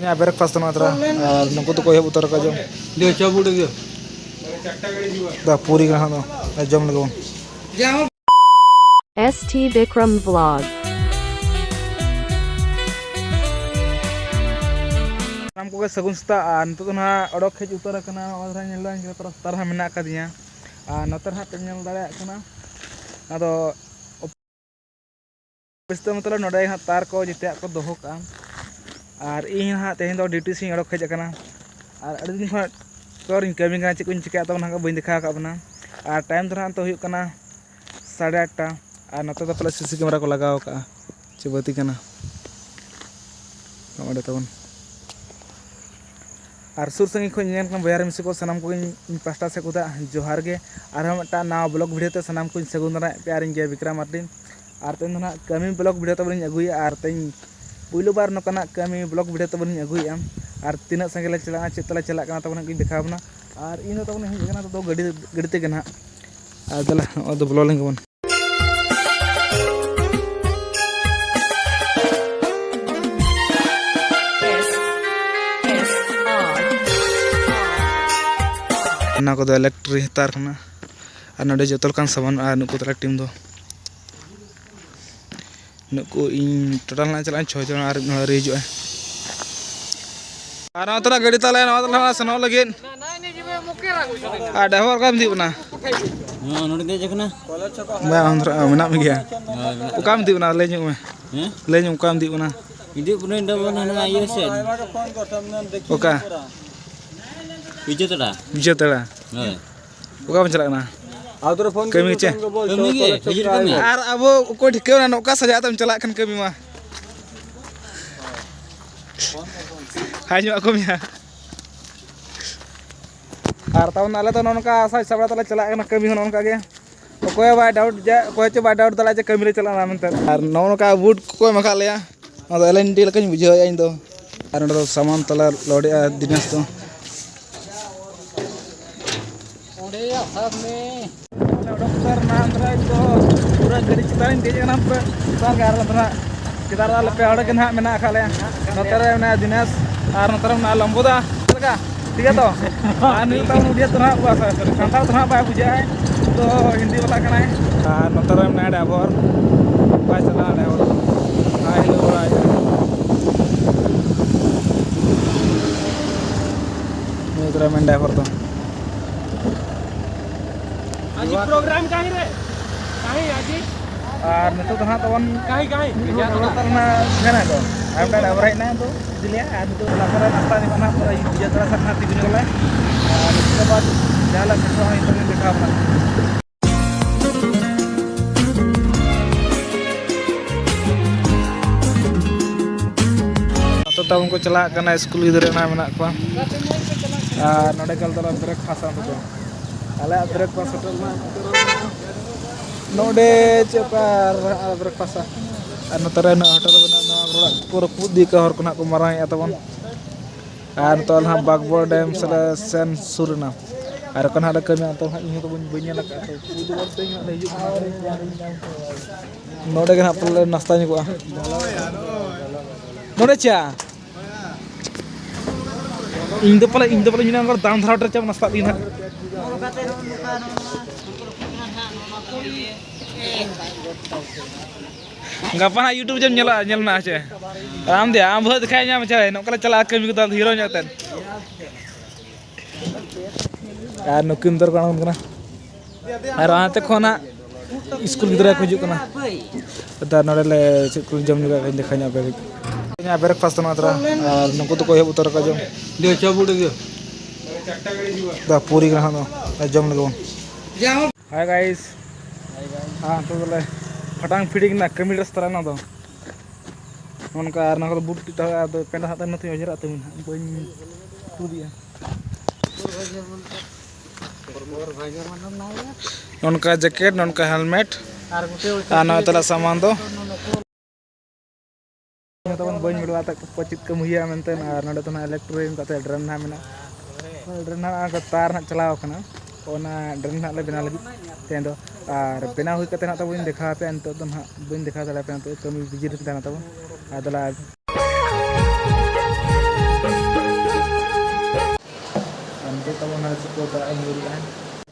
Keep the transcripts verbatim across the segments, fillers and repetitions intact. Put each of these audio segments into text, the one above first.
ᱤᱧᱟᱹᱜ breakfast ᱱᱚᱣᱟ ᱛᱚᱨᱟ, ᱟᱨ ᱱᱩᱠᱩ ᱫᱚᱠᱚ ᱮᱦᱚᱵ ᱩᱛᱟᱹᱨ ᱟᱠᱟᱫ ᱡᱚᱢ᱾ ᱫᱤᱭᱮ ᱪᱟ ᱵᱩᱰ ᱜᱮ᱾ ᱫᱟ ᱯᱩᱨᱤ ᱠᱟᱱᱟ ᱦᱟᱸᱜ ᱫᱚ, ᱡᱚᱢ ᱞᱮᱜᱮ ᱵᱚᱱ᱾ S T Bikram Vlog. ᱥᱟᱱᱟᱢ ᱠᱚᱜᱮ ᱥᱟᱹᱜᱩᱱ ᱥᱮᱛᱟᱜ᱾ ᱟᱨ ᱱᱤᱛᱚᱜ ᱫᱚ ᱱᱟᱦᱟᱜ ᱚᱰᱚᱠ ᱦᱮᱡ ᱩᱛᱟᱹᱨ ᱟᱠᱟᱱᱟ, ᱱᱚᱜᱼᱚᱭ ᱫᱷᱟᱨᱟ ᱧᱮᱞ ᱫᱟ ᱨᱟᱥᱛᱟ ᱨᱮ ᱦᱟᱸᱜ ᱢᱮᱱᱟᱜ ᱟᱠᱟᱫᱤᱧᱟ᱾ ᱟᱨ ᱱᱚᱛᱮ ᱨᱮ ᱦᱟᱸᱜ ᱯᱮ ᱧᱮᱞ ᱫᱟᱲᱮᱭᱟᱜ ᱠᱟᱱᱟ, ᱟᱫᱚ ᱵᱮᱥᱛᱮ ᱢᱚᱛᱞᱚᱵ ᱱᱚᱰᱮ ᱦᱟᱸᱜ ᱛᱟᱨ ᱠᱚ ᱡᱮᱛᱮᱭᱟᱜ ᱠᱚ ᱫᱚᱦᱚ ᱠᱟᱜᱼᱟ᱾ ᱟᱨ ᱤᱧ ᱦᱟᱸᱜ ᱛᱮᱦᱮᱧ ᱫᱚ duty ᱥᱮᱫ ᱤᱧ ᱚᱰᱚᱠ ᱦᱮᱡ ᱟᱠᱟᱱᱟ᱾ ᱟᱨ ᱟᱹᱰᱤ ᱫᱤᱱ ᱠᱷᱚᱱ ᱛᱚᱨ ᱤᱧ ᱠᱟᱹᱢᱤ ᱠᱟᱱᱟ, ᱪᱮᱫ ᱠᱚᱧ ᱪᱤᱠᱟᱹᱭᱟ ᱛᱟᱵᱚᱱ ᱦᱟᱸᱜ ᱵᱟᱹᱧ ᱫᱮᱠᱷᱟᱣ ᱟᱠᱟᱫ ᱵᱚᱱᱟ᱾ ᱟᱨ time ᱫᱚ ᱱᱟᱦᱟᱜ ᱱᱤᱛᱚᱜ ᱦᱩᱭᱩᱜ ᱠᱟᱱᱟ ᱥᱟᱲᱮ ᱟᱴᱴᱟ᱾ ᱟᱨ ᱱᱚᱛᱮ ᱫᱚ ᱯᱟᱞᱮ C C camera ᱠᱚ ᱞᱟᱜᱟᱣ ᱟᱠᱟᱫᱼᱟ, ᱪᱮ ᱵᱟᱹᱛᱤ ᱠᱟᱱᱟ ᱱᱚᱜᱼᱚᱸᱰᱮ ᱛᱟᱵᱚᱱ᱾ ᱟᱨ ᱥᱩᱨ ᱥᱟᱺᱜᱤᱧ ᱠᱷᱚᱱ ᱧᱮᱞ ᱠᱟᱱ ᱵᱚᱭᱦᱟ ᱨᱮ ᱢᱤᱥᱤ ᱠᱚ, ᱥᱟᱱᱟᱢ ᱠᱚᱜᱮ ᱤᱧ ᱯᱟᱥᱴᱟ ᱥᱮᱫ ᱠᱷᱚᱱᱟᱜ ᱡᱚᱦᱟᱨ ᱜᱮ᱾ ᱟᱨᱦᱚᱸ ᱢᱤᱫᱴᱟᱝ ᱱᱟᱣᱟ vlog video ᱛᱮ ᱥᱟᱱᱟᱢ ᱠᱚᱧ ᱥᱟᱹᱜᱩᱱ ᱫᱟᱨᱟᱢᱮᱫ ᱯᱮᱭᱟ᱾ ᱟᱨ ᱤᱧ ᱜᱮ ᱵᱤᱠᱨᱚᱢ ᱢᱟᱨᱰᱤ᱾ ᱟᱨ ᱛᱮᱦᱮᱧ ᱫᱚ ᱱᱟᱦᱟᱜ ᱠᱟᱹᱢᱤ vlog video ᱛᱟᱵᱚᱱ ᱤᱧ ᱟᱹᱜᱩᱭᱟ᱾ ᱟᱨ ᱛᱮᱦᱮᱧ ᱯᱩᱭᱞᱩ ᱵᱟᱨ ᱱᱚᱝᱠᱟᱱᱟᱜ ᱠᱟᱹᱢᱤ vlog video ᱛᱟᱵᱚᱱ ᱤᱧ ᱟᱹᱜᱩᱭᱮᱫᱼᱟ᱾ ᱟᱨ ᱛᱤᱱᱟᱹᱜ ᱥᱟᱺᱜᱤᱧ ᱞᱮ ᱪᱟᱞᱟᱜᱼᱟ, ᱪᱮᱫ ᱛᱮᱞᱮ ᱪᱟᱞᱟᱜ ᱠᱟᱱᱟ, ᱛᱟᱵᱚᱱ ᱦᱟᱸᱜ ᱤᱧ ᱫᱮᱠᱷᱟᱣ ᱟᱵᱚᱱᱟ᱾ ᱟᱨ ᱤᱧ ᱫᱚ ᱛᱟᱵᱚᱱ ᱦᱮᱡ ᱟᱠᱟᱱᱟ ᱱᱤᱛᱚᱜ ᱫᱚ ᱜᱟᱹᱰᱤ, ᱜᱟᱹᱰᱤ ᱛᱮᱜᱮ ᱱᱟᱦᱟᱜ᱾ ᱟᱨ ᱫᱮᱞᱟ ᱱᱚᱜᱼᱚᱭ ᱫᱚ ᱵᱚᱞᱚ ᱞᱮᱱ ᱜᱮᱵᱚᱱ᱾ ᱚᱱᱟ ᱠᱚᱫᱚ electric ᱛᱟᱨ ᱠᱟᱱᱟ᱾ ᱟᱨ ᱱᱚᱰᱮ ᱡᱚᱛᱚ ᱞᱮᱠᱟᱱ ᱥᱟᱢᱟᱱ ᱢᱮᱱᱟᱜᱼᱟ ᱱᱩᱠᱩ ᱛᱟᱞᱟ team ᱫᱚ᱾ ᱱᱩᱠᱩ ᱤᱧ total ᱱᱟᱜ ᱪᱟᱞᱟᱜᱼᱟ ᱪᱷᱚ ᱡᱚᱱ, ᱟᱨ ᱢᱤᱫ ᱦᱚᱲ ᱟᱹᱣᱨᱤ ᱦᱤᱡᱩᱜᱼᱟ᱾ ᱟᱨ ᱱᱚᱣᱟ ᱛᱚᱨᱟ ᱜᱟᱹᱰᱤ ᱛᱟᱞᱮ, ᱱᱚᱣᱟ ᱛᱟᱞᱮ ᱥᱮᱱᱚᱜ ᱞᱟᱹᱜᱤᱫ᱾ ᱟᱨ driver ᱚᱠᱟᱢ ᱤᱫᱤ ᱵᱚᱱᱟ? ᱦᱮᱸ, ᱱᱚᱰᱮ ᱫᱮᱡ ᱠᱟᱱᱟ᱾ ᱵᱟᱝ, ᱚᱱᱛᱮ ᱨᱮ ᱢᱮᱱᱟᱜ ᱢᱮᱜᱮᱭᱟ᱾ ᱦᱳᱭ, ᱢᱮᱱᱟᱜ ᱚᱠᱟᱢ ᱤᱫᱤ ᱵᱚᱱᱟ? ᱞᱟᱹᱭ ᱧᱚᱜ ᱢᱮ᱾ ᱦᱮᱸ? ᱞᱟᱹᱭ ᱧᱚᱜ ᱚᱠᱟᱢ ᱤᱫᱤ ᱵᱚᱱᱟ? ᱤᱫᱤ ᱵᱚᱱᱟᱹᱧ ᱰᱟᱵᱚᱱ ᱦᱟᱱᱟ ᱤᱭᱟᱹ ᱥᱮᱫ᱾ ᱚᱠᱟ? ᱵᱤᱡᱮᱛᱟᱲᱟ᱾ ᱵᱤᱡᱮᱛᱟᱲᱟ? ᱦᱳᱭ᱾ ᱚᱠᱟ ᱵᱚᱱ ᱪᱟᱞᱟᱜ ᱠᱟᱱᱟ? ᱠᱟᱹᱢᱤ ᱪᱮ? ᱠᱟᱹᱢᱤ ᱜᱮ, ᱦᱟᱹᱡᱨᱤ ᱠᱟᱹᱢᱤ᱾ ᱟᱨ ᱟᱵᱚ ᱚᱠᱚᱭ ᱴᱷᱤᱠᱟᱹᱣ ᱱᱟ ᱱᱚᱝᱠᱟ ᱥᱟᱡᱟᱣ ᱛᱮᱢ ᱪᱟᱞᱟᱜ ᱠᱷᱟᱱ ᱠᱟᱹᱢᱤ ᱢᱟ? ᱦᱟᱭ ᱧᱚᱜ ᱟᱠᱚ ᱢᱮᱭᱟ᱾ ᱟᱨ ᱛᱟᱵᱚᱱ ᱟᱞᱮ ᱫᱚ ᱱᱚᱜᱼᱚ ᱱᱚᱝᱠᱟ ᱥᱟᱡᱽ ᱥᱟᱯᱲᱟᱣ ᱛᱮᱞᱮ ᱪᱟᱞᱟᱜ ᱠᱟᱱᱟ ᱠᱟᱹᱢᱤ ᱦᱚᱸ ᱱᱚᱜᱼᱚ ᱱᱚᱝᱠᱟ ᱜᱮ᱾ ᱚᱠᱚᱭ ᱦᱚᱸ ᱵᱟᱭ doubt ᱡᱮ, ᱚᱠᱚᱭ ᱦᱚᱸ ᱪᱚ ᱵᱟᱭ doubt ᱫᱟᱲᱮᱭᱟᱜᱼᱟ ᱡᱮ ᱠᱟᱹᱢᱤ ᱞᱮ ᱪᱟᱞᱟᱜ ᱠᱟᱱᱟ ᱢᱮᱱᱛᱮ᱾ ᱟᱨ ᱱᱚᱜᱼᱚ ᱱᱚᱝᱠᱟ boot ᱠᱚᱠᱚ ᱮᱢ ᱟᱠᱟᱫ ᱞᱮᱭᱟ, ᱚᱱᱟ ᱫᱚ L and D ᱞᱮᱠᱟᱧ ᱵᱩᱡᱷᱟᱹᱣᱮᱫᱼᱟ ᱤᱧ ᱫᱚ᱾ ᱟᱨ ᱱᱚᱸᱰᱮ ᱫᱚ ᱥᱟᱢᱟᱱ ᱛᱟᱞᱮ load ᱮᱫᱼᱟ ᱫᱤᱱᱮᱥ ᱫᱚ᱾ ᱚᱸᱰᱮ ᱟᱥᱟᱢ ᱢᱮ᱾ ᱚᱰᱚᱠ ᱩᱛᱟᱹᱨ ᱮᱱᱟ ᱟᱱᱫᱨᱟ ᱫᱚ, ᱯᱩᱨᱟᱹ ᱜᱟᱹᱰᱤ ᱪᱮᱛᱟᱱ ᱨᱤᱧ ᱫᱮᱡ ᱟᱠᱟᱱᱟ᱾ ᱯᱩᱨᱟᱹ ᱪᱮᱛᱟᱱ ᱨᱮ ᱟᱨ ᱱᱚᱛᱮ ᱱᱟᱜ ᱪᱮᱛᱟᱱ ᱨᱮ ᱟᱞᱮ ᱯᱮ ᱦᱚᱲ ᱜᱮ ᱱᱟᱦᱟᱜ ᱢᱮᱱᱟᱜ ᱟᱠᱟᱫ ᱞᱮᱭᱟ᱾ ᱱᱚᱛᱮ ᱨᱮ ᱢᱮᱱᱟᱭᱟ ᱫᱤᱱᱮᱥ, ᱟᱨ ᱱᱚᱛᱮ ᱨᱮ ᱢᱮᱱᱟᱜᱼᱟ ᱞᱚᱢᱵᱚᱫᱟ᱾ ᱪᱮᱫ ᱞᱮᱠᱟ? ᱴᱷᱤᱠ ᱜᱮᱭᱟ ᱛᱚ? ᱟᱨ ᱱᱩᱭ ᱫᱚ ᱛᱟᱵᱚᱱ ᱩᱰᱤᱭᱟ ᱫᱚ ᱱᱟᱦᱟᱜ, ᱵᱟᱝ, sorry, sorry, ᱥᱟᱱᱛᱟᱲ ᱫᱚ ᱱᱟᱦᱟᱜ ᱵᱟᱭ ᱵᱩᱡᱷᱟᱹᱜᱼᱟ, ᱩᱱᱤ ᱫᱚ ᱦᱤᱱᱫᱤ ᱵᱟᱞᱟ ᱠᱟᱱᱟᱭ᱾ ᱟᱨ ᱱᱚᱛᱮ ᱨᱮ ᱢᱮᱱᱟᱭᱟ ᱰᱟᱭᱵᱷᱚᱨ, ᱵᱟᱭ ᱪᱟᱞᱟᱜᱼᱟ ᱰᱟᱭᱵᱷᱚᱨ ᱫᱚ᱾ ᱟᱨ ᱦᱤᱞᱳᱜ ᱚᱲᱟᱜ ᱦᱤᱡᱩᱜᱼᱟ᱾ ᱱᱩᱭ ᱛᱚᱨᱟ ᱢᱮᱱ ᱰᱟᱭᱵᱷᱚᱨ ᱫᱚ᱾ ᱟᱡᱤ ᱯᱨᱳᱜᱨᱟᱢ ᱠᱟᱹᱦᱤ ᱨᱮ, ᱠᱟᱹᱦᱤ ᱟᱡᱤ᱾ ᱟᱨ ᱱᱤᱛᱚᱜ ᱫᱚ ᱦᱟᱸᱜ ᱛᱟᱵᱚᱱ ᱠᱟᱹᱦᱤ, ᱠᱟᱹᱦᱤ᱾ ᱱᱤᱛᱚᱜ ᱫᱚ ᱦᱟᱸᱜ ᱛᱟᱵᱚᱱ ᱥᱮᱱᱟ ᱠᱚ᱾ ᱟᱨ ᱢᱤᱫᱴᱟᱝ ᱰᱟᱭᱵᱷᱚᱨ ᱦᱮᱡ ᱮᱱᱟᱭ, ᱱᱤᱛᱚᱜ ᱤᱫᱤ ᱞᱮᱭᱟ᱾ ᱟᱨ ᱱᱤᱛᱚᱜ ᱞᱟᱥ ᱨᱮ ᱱᱟᱥᱛᱟ ᱧᱚᱜ ᱱᱟᱦᱟᱜ, ᱯᱩᱨᱟᱹ ᱵᱤᱡᱚᱭ ᱛᱟᱲᱟ ᱥᱮᱫ ᱱᱟᱦᱟᱜ ᱛᱤᱸᱜᱩ ᱧᱚᱜ ᱟᱞᱮ᱾ ᱟᱨ ᱱᱤᱛᱚᱜ ᱫᱚ ᱵᱟᱫ ᱡᱟᱦᱟᱸ ᱞᱮ ᱥᱮᱴᱮᱨᱚᱜᱼᱟ, ᱱᱤᱛᱚᱜ ᱞᱮ ᱫᱮᱠᱷᱟᱣ ᱟᱵᱚᱱᱟ᱾ ᱱᱤᱛᱚᱜ ᱛᱟᱵᱚᱱ ᱠᱚ ᱪᱟᱞᱟᱜ ᱠᱟᱱᱟ, ᱥᱠᱩᱞ ᱜᱤᱫᱽᱨᱟᱹ ᱱᱟᱦᱟᱜ ᱢᱮᱱᱟᱜ ᱠᱚᱣᱟ᱾ ᱟᱨ ᱱᱚᱰᱮ ᱠᱟᱞ ᱛᱟᱞᱟ ᱵᱨᱮᱠᱯᱷᱟᱥᱴ ᱟᱢ ᱫᱚ᱾ ᱟᱞᱮᱭᱟᱜ ᱵᱨᱮᱠᱯᱷᱟᱥᱴ ᱦᱳᱴᱮᱞ ᱢᱟ ᱱᱚᱰᱮ ᱪᱮᱫ ᱚᱠᱟ ᱵᱨᱮᱠᱯᱷᱟᱥᱴ ᱟᱨ ᱱᱚᱛᱮ ᱨᱮ ᱱᱚᱣᱟ ᱦᱳᱴᱮᱞ ᱢᱮᱱᱟᱜᱼᱟ, ᱱᱚᱣᱟ ᱨᱚᱲ ᱯᱩᱨᱟᱹ ᱠᱚ ᱤᱫᱤ ᱠᱟᱜ ᱦᱚᱲ ᱠᱚ ᱱᱟᱦᱟᱜ ᱠᱚ ᱢᱟᱨᱟᱝ ᱮᱫᱼᱟ ᱛᱟᱵᱚᱱ᱾ ᱟᱨ ᱱᱤᱛᱚᱜ ᱱᱟᱦᱟᱜ ᱵᱟᱜᱽᱵᱚᱲ ᱰᱮᱢ ᱥᱮᱫ ᱞᱮ ᱥᱮᱱ ᱥᱩᱨ ᱮᱱᱟ᱾ ᱟᱨ ᱚᱠᱟ ᱱᱟᱦᱟᱜ ᱞᱮ ᱠᱟᱹᱢᱤᱭᱟ ᱱᱤᱛᱚᱜ ᱱᱟᱦᱟᱜ ᱤᱧ ᱦᱚᱸ ᱛᱟᱵᱚᱱ ᱵᱟᱹᱧ ᱧᱮᱞ ᱟᱠᱟᱫᱼᱟ, ᱛᱚ ᱯᱩᱭᱞᱩ ᱵᱟᱨ ᱛᱮ ᱤᱧ ᱦᱟᱸᱜ ᱞᱮ ᱦᱤᱡᱩᱜ ᱠᱟᱱᱟ᱾ ᱱᱚᱰᱮ ᱜᱮ ᱱᱟᱦᱟᱜ ᱯᱟᱞᱮ ᱱᱟᱥᱛᱟ ᱧᱚᱜᱚᱜᱼᱟ᱾ ᱱᱚᱰᱮ ᱪᱟ ᱤᱧ ᱫᱚ ᱯᱟᱞᱮ, ᱤᱧ ᱫᱚ ᱯᱟᱞᱮ ᱢᱮᱱᱟ ᱚᱱᱠᱟ ᱫᱟᱢ ᱫᱷᱟᱨᱟ ᱦᱳᱴᱮᱞ ᱪᱟ ᱱᱟᱥᱛᱟ ᱤᱧ ᱦᱟᱸᱜ᱾ ᱜᱟᱯᱟ ᱦᱟᱸᱜ YouTube ᱨᱮᱢ ᱧᱮᱞᱟ, ᱧᱮᱞ ᱢᱮ ᱦᱮᱸ ᱪᱮ᱾ ᱟᱢ ᱫᱮ, ᱟᱢ ᱵᱷᱟᱹᱜ ᱫᱮᱠᱷᱟᱭ ᱧᱟᱢ ᱪᱮ, ᱱᱚᱝᱠᱟ ᱞᱮ ᱪᱟᱞᱟᱜᱼᱟ ᱠᱟᱹᱢᱤ ᱠᱚᱫᱚ ᱦᱤᱨᱳ ᱧᱚᱜ ᱛᱮ᱾ ᱟᱨ ᱱᱩᱠᱤᱱ ᱫᱚᱨ ᱠᱚ ᱟᱬᱜᱚᱱ ᱠᱟᱱᱟ᱾ ᱟᱨ ᱦᱟᱱᱛᱮ ᱠᱷᱚᱱ ᱦᱟᱸᱜ ᱥᱠᱩᱞ ᱜᱤᱫᱽᱨᱟᱹ ᱠᱚ ᱦᱤᱡᱩᱜ ᱠᱟᱱᱟ᱾ ᱟᱫᱚ ᱱᱚᱰᱮ ᱞᱮ ᱪᱮᱫ ᱠᱚ ᱡᱚᱢ ᱧᱩ ᱠᱟᱜ ᱠᱚᱧ ᱫᱮᱠᱷᱟᱣ ᱧᱚᱜ ᱟᱯᱮ ᱜᱮ᱾ ᱤᱧᱟᱹᱜ breakfast ᱱᱚᱣᱟ ᱛᱚᱨᱟ, ᱟᱨ ᱱᱩᱠᱩ ᱫᱚᱠᱚ ᱮᱦᱚᱵ ᱩᱛᱟᱹᱨ ᱟᱠᱟᱫ ᱡᱚᱢ᱾ ᱫᱮ, ᱪᱟ ᱵᱩᱰᱤ ᱫᱮ᱾ ᱫᱟ ᱯᱩᱨᱤ ᱠᱟᱱᱟ ᱦᱟᱸᱜ ᱫᱚ, ᱟᱨ ᱡᱚᱢ ᱞᱮᱜᱮ ᱵᱚᱱ᱾ Hi guys᱾ Hi guys᱾ ᱦᱮᱸ, ᱱᱤᱛᱚᱜ ᱫᱚᱞᱮ ᱯᱷᱟᱴᱟᱝ ᱯᱷᱤᱴᱤᱝ ᱨᱮᱱᱟᱜ ᱠᱟᱹᱢᱤ dress ᱛᱟᱨᱟ ᱱᱚᱣᱟ ᱫᱚ᱾ ᱱᱚᱜᱼᱚ ᱱᱚᱝᱠᱟ, ᱟᱨ ᱱᱚᱣᱟ ᱠᱚᱫᱚ boot ᱛᱮ ᱦᱩᱭᱩᱜᱼᱟ, ᱟᱫᱚ pant ᱦᱟᱸᱜ ᱛᱟᱦᱮᱱ ᱱᱚᱛᱮ ᱚᱡᱽᱨᱟᱜ ᱛᱟᱹᱵᱤᱱ ᱦᱟᱸᱜ, ᱵᱟᱹᱧ ᱛᱩᱫᱮᱜᱼᱟ᱾ ᱱᱚᱝᱠᱟ jacket, ᱱᱚᱝᱠᱟ helmet, ᱟᱨ ᱱᱚᱣᱟ ᱛᱟᱞᱟ ᱥᱟᱢᱟᱱ ᱫᱚ᱾ ᱛᱟᱵᱚᱱ ᱵᱟᱹᱧ ᱵᱟᱲᱟᱭ ᱛᱟᱠᱚ ᱪᱮᱫ ᱠᱚ ᱦᱩᱭᱩᱜᱼᱟ ᱢᱮᱱᱛᱮ, ᱟᱨ ᱱᱚᱰᱮ ᱫᱚ ᱱᱟᱦᱟᱜ electric ᱠᱟᱛᱮ drain ᱱᱟᱦᱟᱜ ᱢᱮᱱᱟᱜᱼᱟ᱾ Drain ᱱᱟᱦᱟᱜ ᱚᱱᱟ ᱛᱟᱨ ᱱᱟᱦᱟᱜ ᱪᱟᱞᱟᱣ ᱠᱟᱱᱟ, ᱚᱱᱟ drain ᱱᱟᱦᱟᱜ ᱞᱮ ᱵᱮᱱᱟᱣ ᱞᱟᱹᱜᱤᱫ ᱛᱮᱦᱮᱧ ᱫᱚ᱾ ᱟᱨ ᱵᱮᱱᱟᱣ ᱦᱩᱭ ᱠᱟᱛᱮ ᱱᱟᱦᱟᱜ ᱛᱟᱵᱚᱱ ᱫᱮᱠᱷᱟᱣ ᱟᱯᱮᱭᱟ, ᱱᱤᱛᱚᱜ ᱫᱚ ᱱᱟᱦᱟᱜ ᱵᱟᱹᱧ ᱫᱮᱠᱷᱟᱣ ᱫᱟᱲᱮᱭᱟᱯᱮᱭᱟ, ᱱᱤᱛᱚᱜ ᱠᱟᱹᱢᱤ busy ᱨᱮ ᱛᱟᱦᱮᱱᱟ ᱛᱟᱵᱚᱱ᱾ ᱟᱨ ᱫᱮᱞᱟ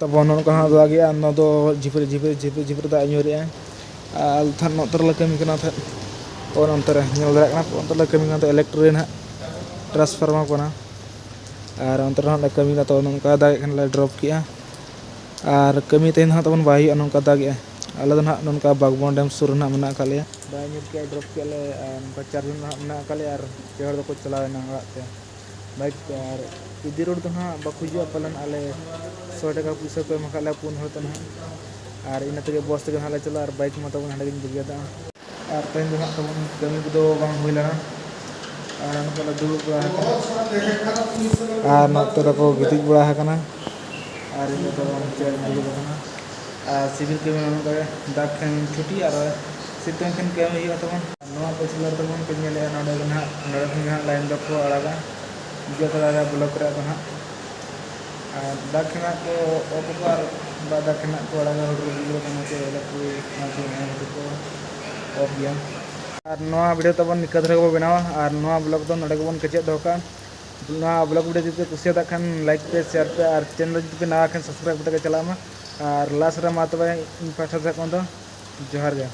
ᱛᱟᱵᱚᱱ ᱱᱚᱝᱠᱟ ᱦᱟᱸᱜ ᱫᱟᱜᱮᱜᱼᱟ, ᱱᱚᱣᱟ ᱫᱚ ᱡᱷᱤᱯᱤᱨ ᱡᱷᱤᱯᱤᱨ ᱡᱷᱤᱯᱤᱨ ᱡᱷᱤᱯᱤᱨ ᱫᱟᱜ ᱧᱩᱨᱮᱜᱼᱟ᱾ ᱟᱨ ᱛᱷᱟᱱ ᱱᱚᱛᱮ ᱨᱮᱞᱮ ᱠᱟᱹᱢᱤ ᱠᱟᱱᱟ ᱛᱟᱦᱮᱸᱫ, ᱚᱱ ᱚᱱᱛᱮ ᱨᱮ ᱧᱮᱞ ᱫᱟᱲᱮᱭᱟᱜ ᱠᱟᱱᱟ ᱯᱮ, ᱚᱱᱛᱮ ᱨᱮᱞᱮ ᱠᱟᱹᱢᱤ ᱠᱟᱱᱟ ᱛᱟᱦᱮᱸᱫ, ᱤᱞᱮᱠᱴᱨᱤᱠ ᱨᱮ ᱱᱟᱦᱟᱜ ᱴᱨᱟᱱᱥᱯᱷᱟᱨᱢᱟᱨ ᱠᱟᱱᱟ᱾ ᱟᱨ ᱚᱱᱛᱮ ᱨᱮᱦᱚᱸ ᱞᱮ ᱠᱟᱹᱢᱤ ᱠᱟᱱᱟ, ᱛᱚ ᱱᱚᱝᱠᱟ ᱫᱟᱜᱮᱜ ᱠᱷᱟᱱ ᱞᱮ ᱰᱨᱚᱯ ᱠᱮᱜᱼᱟ᱾ ᱟᱨ ᱠᱟᱹᱢᱤ ᱛᱮᱦᱮᱧ ᱫᱚ ᱦᱟᱸᱜ ᱛᱟᱵᱚᱱ ᱵᱟᱭ ᱦᱩᱭᱩᱜᱼᱟ, ᱱᱚᱝᱠᱟ ᱫᱟᱜᱮᱜᱼᱟ᱾ ᱟᱞᱮ ᱫᱚ ᱱᱟᱦᱟᱜ ᱱᱚᱝᱠᱟ ᱵᱟᱜᱽᱵᱚᱱ ᱰᱮᱢ ᱥᱩᱨ ᱨᱮ ᱱᱟᱦᱟᱜ ᱢᱮᱱᱟᱜ ᱟᱠᱟᱫ ᱞᱮᱭᱟ᱾ ᱫᱟᱜ ᱧᱩᱨ ᱠᱮᱜᱼᱟ, ᱰᱨᱚᱯ ᱠᱮᱜᱼᱟ ᱞᱮ, ᱟᱨ ᱱᱚᱝᱠᱟ ᱪᱟᱨ ᱡᱚᱱ ᱱᱟᱦᱟᱜ ᱢᱮᱱᱟᱜ ᱟᱠᱟᱫ ᱞᱮᱭᱟ, ᱟᱨ ᱯᱮ ᱦᱚᱲ ᱫᱚᱠᱚ ᱪᱟᱞᱟᱣ ᱮᱱᱟ ᱚᱲᱟᱜ ᱛᱮ᱾ ᱵᱟᱭᱤᱠ ᱛᱮ᱾ ᱟᱨ ᱤᱫᱤ ᱨᱳᱰ ᱫᱚ ᱱᱟᱦᱟᱜ ᱵᱟᱠᱚ ᱦᱤᱡᱩᱜᱼᱟ ᱯᱟᱞᱮᱱ, ᱟᱞᱮ ᱥᱚ ᱴᱟᱠᱟ ᱯᱩᱭᱥᱟᱹ ᱠᱚ ᱮᱢ ᱟᱠᱟᱫ ᱞᱮᱭᱟ ᱯᱩᱱ ᱦᱚᱲ ᱛᱮ ᱱᱟᱦᱟᱜ᱾ ᱟᱨ ᱤᱱᱟᱹ ᱛᱮᱜᱮ ᱵᱚᱥ ᱛᱮᱜᱮ ᱱᱟᱦᱟᱜ ᱞᱮ ᱪᱟᱞᱟᱜᱼᱟ, ᱟᱨ ᱵᱟᱭᱤᱠ ᱢᱟ ᱛᱟᱵᱚᱱ ᱦᱟᱸᱰᱮ ᱜᱤᱧ ᱵᱟᱹᱜᱤᱭᱟᱫᱟ᱾ ᱟᱨ ᱛᱮᱦᱮᱧ ᱫᱚ ᱱᱟᱦᱟᱜ ᱛᱟᱵᱚᱱ ᱠᱟᱹᱢᱤ ᱠᱚᱫᱚ ᱵᱟᱝ ᱦᱩᱭ ᱞᱮᱱᱟ, ᱟᱨ ᱱᱚᱝᱠᱟ ᱞᱮ ᱫᱩᱲᱩᱵ ᱵᱟᱲᱟ ᱟᱠᱟᱱᱟ᱾ ᱟᱨ ᱱᱚᱛᱮ ᱨᱮᱠᱚ ᱜᱤᱛᱤᱡ ᱵᱟᱲᱟ ᱟᱠᱟᱱᱟ᱾ ᱟᱨ ᱤᱧ ᱫᱚ ᱪᱮᱫ ᱤᱧ ᱫᱩᱲᱩᱵ ᱟᱠᱟᱱᱟ᱾ ᱟᱨ ᱥᱤᱵᱤᱞ ᱠᱟᱹᱢᱤ ᱱᱚᱝᱠᱟ ᱜᱮ, ᱫᱟᱜᱽ ᱠᱷᱟᱱ ᱪᱷᱩᱴᱤ, ᱟᱨ ᱥᱤᱛᱩᱝ ᱠᱷᱟᱱ ᱠᱟᱹᱢᱤ ᱦᱩᱭᱩᱜᱼᱟ ᱛᱟᱵᱚᱱ᱾ ᱱᱚᱣᱟ ᱠᱚ ᱥᱳᱞᱟᱨ ᱛᱟᱵᱚᱱ ᱯᱮ ᱧᱮᱞᱮᱫᱼᱟ, ᱱᱚᱰᱮ ᱫᱚ ᱱᱟᱦᱟᱜ, ᱱᱚᱰᱮ ᱠᱷᱚᱱ ᱜᱮ ᱱᱟᱦᱟᱜ ᱞᱟᱭᱤᱱ ᱫᱚᱠᱚ ᱟᱲᱟᱜᱟ, ᱡᱚᱛᱚ ᱟᱲᱟᱜᱟ ᱵᱞᱚᱠ ᱨᱮᱭᱟᱜ ᱫᱚ ᱱᱟᱦᱟᱜ᱾ ᱟᱨ ᱫᱟᱜᱽ ᱠᱷᱟᱱ ᱦᱟᱸᱜ ᱠᱚ ᱚᱯᱷ ᱟᱠᱚ, ᱟᱨ ᱵᱟᱭ ᱫᱟᱜᱽ ᱠᱷᱟᱱ ᱦᱟᱸᱜ ᱠᱚ ᱟᱲᱟᱜᱟ ᱦᱩᱰᱩᱨ ᱵᱤᱡᱽᱞᱤ ᱠᱷᱟᱱ ᱦᱚᱪᱚ ᱤᱞᱮᱠᱴᱨᱤᱠ ᱚᱱᱟ ᱠᱚ ᱮᱢ ᱠᱟᱛᱮ ᱠᱚ ᱚᱯᱷ ᱜᱮᱭᱟ᱾ ᱟᱨ ᱱᱚᱣᱟ ᱵᱷᱤᱰᱤᱭᱳ ᱛᱟᱵᱚᱱ ᱱᱤᱝᱠᱟᱹ ᱫᱷᱟᱨᱟ ᱜᱮᱵᱚ ᱵᱮᱱᱟᱣᱟ, ᱟᱨ ᱱᱚᱣᱟ ᱵᱞᱚᱜ ᱫᱚ ᱱᱚᱰᱮ ᱜᱮᱵᱚᱱ ᱠᱮᱪᱮᱫ ᱫᱚᱦᱚ ᱠᱟᱜᱼᱟ᱾ ᱱᱚᱣᱟ ᱵᱞᱚᱜ ᱵᱷᱤᱰᱤᱭᱳ ᱡᱩᱫᱤ ᱯᱮ ᱠᱩᱥᱤᱭᱟᱫᱟᱜ ᱠᱷᱟᱱ ᱞᱟᱭᱤᱠ ᱯᱮ, ᱥᱮᱭᱟᱨ ᱯᱮ, ᱟᱨ ᱪᱮᱱᱮᱞ ᱡᱩᱫᱤ ᱯᱮ ᱱᱟᱣᱟ ᱠᱷᱟᱱ ᱥᱟᱵᱥᱠᱨᱟᱭᱤᱵ ᱠᱟᱛᱮ ᱜᱮ ᱪᱟᱞᱟᱜ ᱢᱟ᱾ ᱟᱨ ᱞᱟᱥᱴ ᱨᱮ ᱢᱟ ᱛᱚᱵᱮ ᱤᱧ ᱯᱟᱦᱴᱟ ᱥᱮᱫ ᱠᱷᱚᱱ ᱫᱚ ᱡᱚᱦᱟᱨ ᱜᱮ᱾